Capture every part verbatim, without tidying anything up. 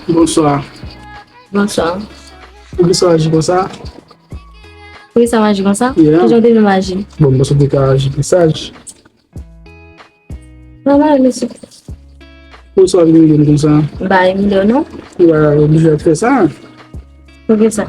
Bonswa. Bonswa. Poukisa w aji konsa? Poukisa m aji konsa? Yeah. Kijan w te vle m aji? Bon, m panse w te ka aji pi saj. Nòmal, mesye. Poukisa w ap imilye m konsa? M pa imilye w, non. Ou pa oblije ap fè sa. Poukisa?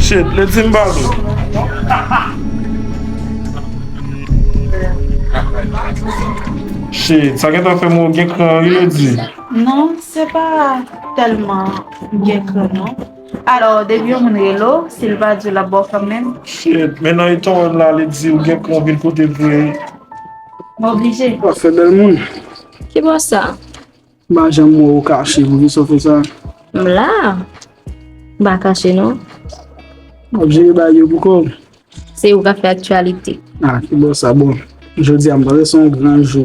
Shit, li di m pa tou. Shit, sa gentan fè m gen kran wi, li di. Non, se pa tèlman gen kran, non. Alò, depi yon moun rele w, si l pa di w, l ap ba w kanmenm. Shit, men nan eta w la, li di ou gen kran vin kote vre. M oblije. W ap fè bèl moun. Ki bò sa? M pa janm wè w kache, poukisa w fè sa? M la. M pa kache, non. W ap jere bagay yo pou kò w. Se ou k ap fè aktyalite. Ah, ki bò sa? Bon, jodi a, m panse se yon gran jou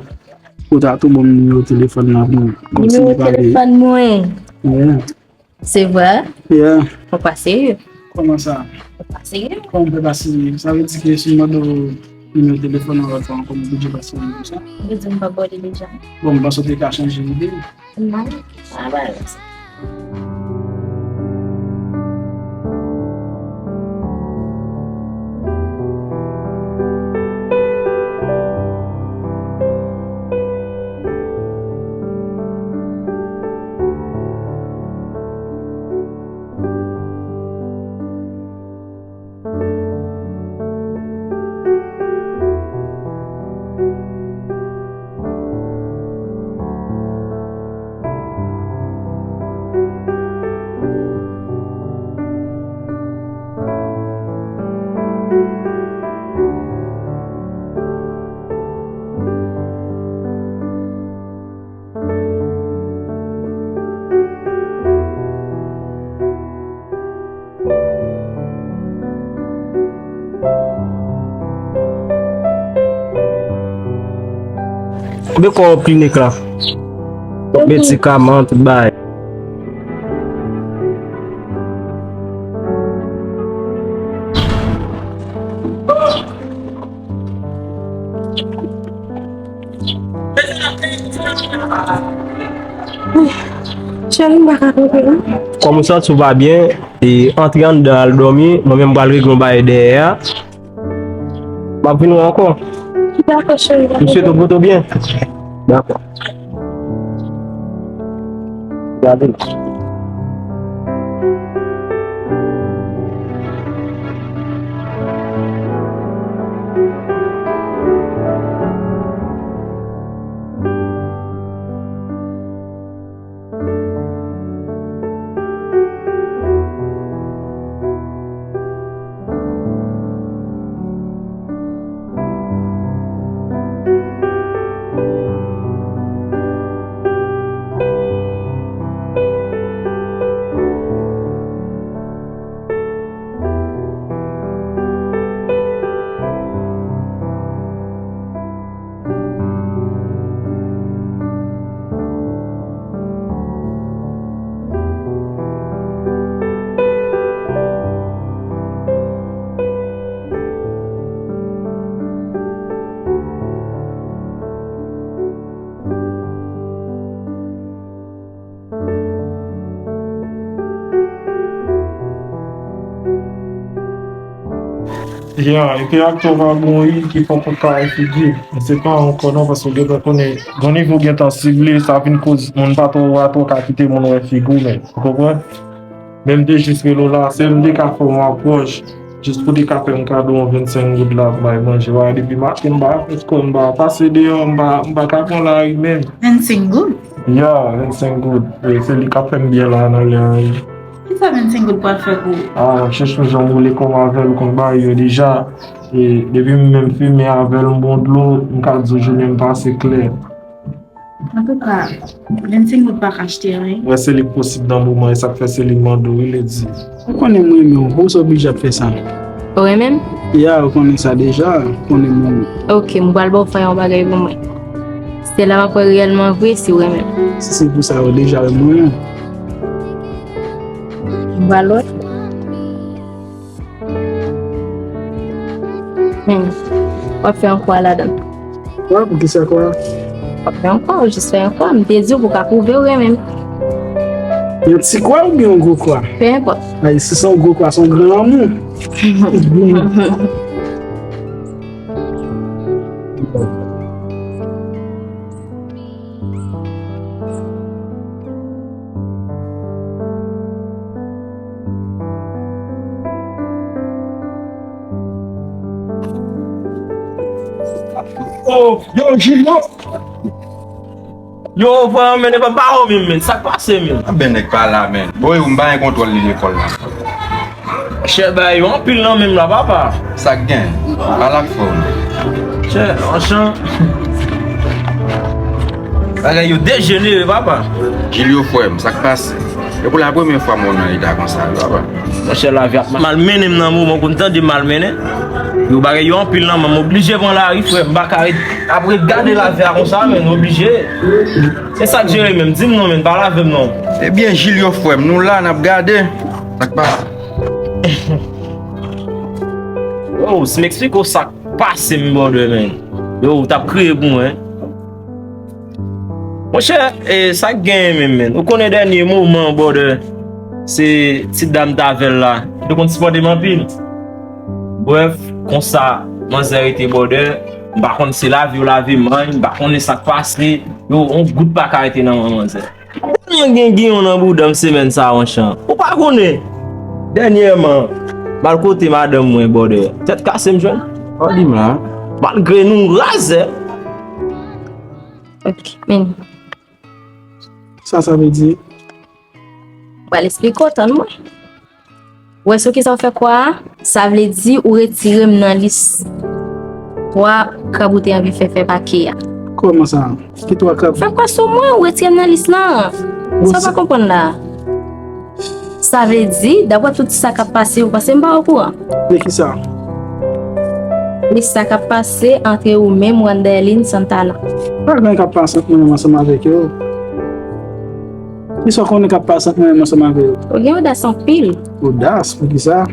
pou w ta tou ban m nimewo telefòn nan pou m kontinye pale. Nimewo telefòn mwen? Yeah. Se vre? Yeah. Ou pa serye? Kòman sa? Ou pa serye? Kòman m fè pa serye? Sa vle di ke si m mande w nimewo telefòn nan lòt fwa ankò, m oblije pa serye konsa? Ou di m pa ba w li deja. Bon, m panse w te ka chanje ide. Non, sa pa vre sa. Kote kò klinik la? Medikaman, tout bagay. Cheri, m pa ka kanpe non. Kòm ou santi w pa byen, e antre anndan al dòmi, mwen menm m pral regle yon bagay dèyè a. M ap vin wè w ankò. Dakò, cheri. M swete w pote w byen. Dakò. Gade l. Ya, epi aktè w pa bon wi, ki fè w konn ka wè figi. Men se pa ankò non, paske w gentan konnen, gon nivo w gentan sible, sa vin koz moun pa twò wè, twò ka kite moun wè figi w, men. Ou konprann? Men m te jis rele w la, se m te ka fè yon apwòch, jis pou te ka fè m kado yon vennsenk goud la pou m al manje. Wè, depi maten m pa fè spò, m pa pase deyò, m pa, m pa ka pran lari menm. Vennsenk goud? Ya, vennsenk goud. E, se li k ap fè m byen la nan lè a, wi. Kisa vennsenk goud pral fè pou ou? Ah, chèche yon jan m boule kò m avè l, ou konn bagay yo deja. E, depi m menm fimen avè l, m bon dlo, m ka di w jounen m pase klè. Antouka, vennsenk goud pa ka achte anyen. Wè, se li k posib nan moman, e sa k fè se li m mande w, wi, Lady. Ou konnen m renmen w, poukisa w oblije ap fè sa? Ou renmen m? Ya, ou konnen sa deja, ou konnen m renmen w. Oke, m pral ba w fè yon bagay pou mwen. Se la m ap wè reyèlman vre si w renmen m. Si se pou sa, ou deja renmen mwen. M pral wè. Men, w ap fè yon kwa ladan. Kwa? Poukisa kwa? W ap fè yon kwa, ou jis fè yon kwa. M te di w pou w ka pwouve w renmen m. Yon ti kwa oubyen yon gwo kwa? Pe enpòt. Ay, si se yon gwo kwa, se yon gran lanmou. Oh, yo, Jil, yo! Yo, frè, men, e pa ba w menm, men. Sa k pase, men? A ben, nèg pa la, men. Bon, yo, m pa gen kontwòl li lekòl la. Chè, bay yo anpil nan menm la, papa. Sa k gen? Pale ak fò w. Chè, anchan. Bagay yo dejenere, papa. Jil, yo, frè m, sa k pase? E pou la premyè fwa m wè w nan eta konsa, wi, papa. Monchè, lavi ap malmennen m nan moman, konn tande malmennen. Yo bagay yo anpil nan men m, oblije pran lari, frè m, m pa ka ret ap ret gade lavi a konsa, men m oblije. Se sa k jere menm, di m non, men pale avè m non. Ebyen, Jil, yo, frè m, nou la, n ap gade. Sa k pase? Yo, si m eksplike w sa k pase m, brother, men. Yo, ou t ap kriye pou mwen. Monchè, e, sa k genyen menm, men? Ou konnen dènye moman, brother, se ti dam t avè l la. Yo konn sipòte m anpil. Brèf, konsa, manzè rete, brother. M pa konn se lave yo lave m, m pa konnen sa k pase. Yo, yon gout pa ka rete nan men manzè. Tèlman gen giyon nan bouda m semèn sa, Ronchan. Ou pa konnen? Dènyèman, m al kote madanm mwen, brother. Tèt kase m jwenn. Ou di m la. Malgre nou razè. Ok, men. Sa, sa vle di? Pral esplike w, tann mwen. Ou wè sou kisa w fè kwa a? Sa vle di ou retire m nan lis twa krab ou te anvi fè fè pake a. Kòman sa? Ki twa krab? Fè kwa sou mwen, ou retire m nan lis lan. Sa w pa konprann la? Sa vle di, daprè tout sa k ap pase, ou panse m pa okouran? De kisa? De sa k ap pase ant ou menm, Wanderlin Santana. Pa gen k ap pase ant mwen menm ansanm avèk yo. Kisa w konnen k ap pase ant mwen menm ansanm avè yo? Ou gen odas anpil. Odas? Poukisa?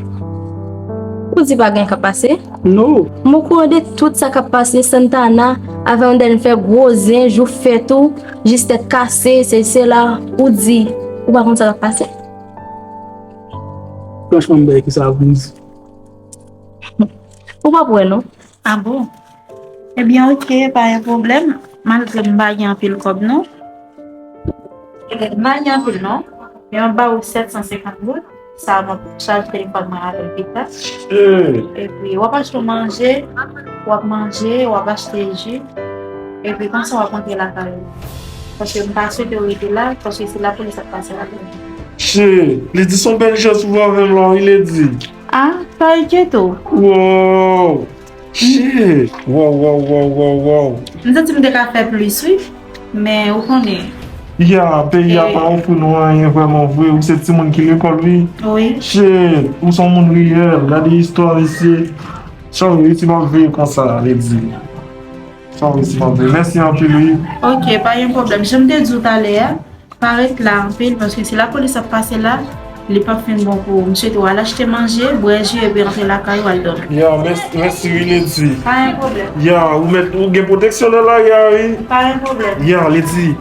Ou di pa gen k ap pase? No. M okouran de tout sa k ap pase, Santana avè Wanderlin fè gwo zen, jou fèt ou, jis tèt kase, se, se la, ou di, ou pa konn sa k ap pase? Franchman, m bay ki sa briz. Ou p ap wè, non. Ah bon? Ebyen, oke, pa gen pwoblèm. Malgre m pa gen anpil kòb, non. M pa gen anpil, non. Men m ap ba ou sèt san senkant goud. Sa, mwen chaj telefòn mwen avè l pita. Epi, w ap achte w manje, w ap manje, w ap achte ji. Epi, konsa w ap rantre lakay ou. Paske m pa swete w rete la, paske se lapolis ap pase la. Che, Lady, se yon bèl jan sou avè m la, wi, Lady. Ah, pa enkyete w. Wow! Shit! Wow, wow, wow, wow, wow! M santi m te ka fè plis, wi. Men, ou konnen. Ya, peyi a pa ofri nou anyen vrèman vre. Ou se timoun ki lekòl, wi. Wi. Shit! Ou se yon moun reyèl. Gade istwa, mesye. Sa w reyisi m ap veye konsa, Lady. Sa w reyisi m ap veye. Mèsi anpil, wi. Ok, pa gen pwoblèm. Jan m te di w talè a, pa ret la anpil, paske si lapolis ap pase la, li p ap fin bon pou ou. M swete w al achte manje, bwè ji, epi rantre lakay ou al dòmi. Ya, mèsi, mèsi wi, Lady. Pa gen pwoblèm. Ya, ou mèt, ou gen pwoteksyon nan lari a, wi. Pa gen pwoblèm. Ya, Lady.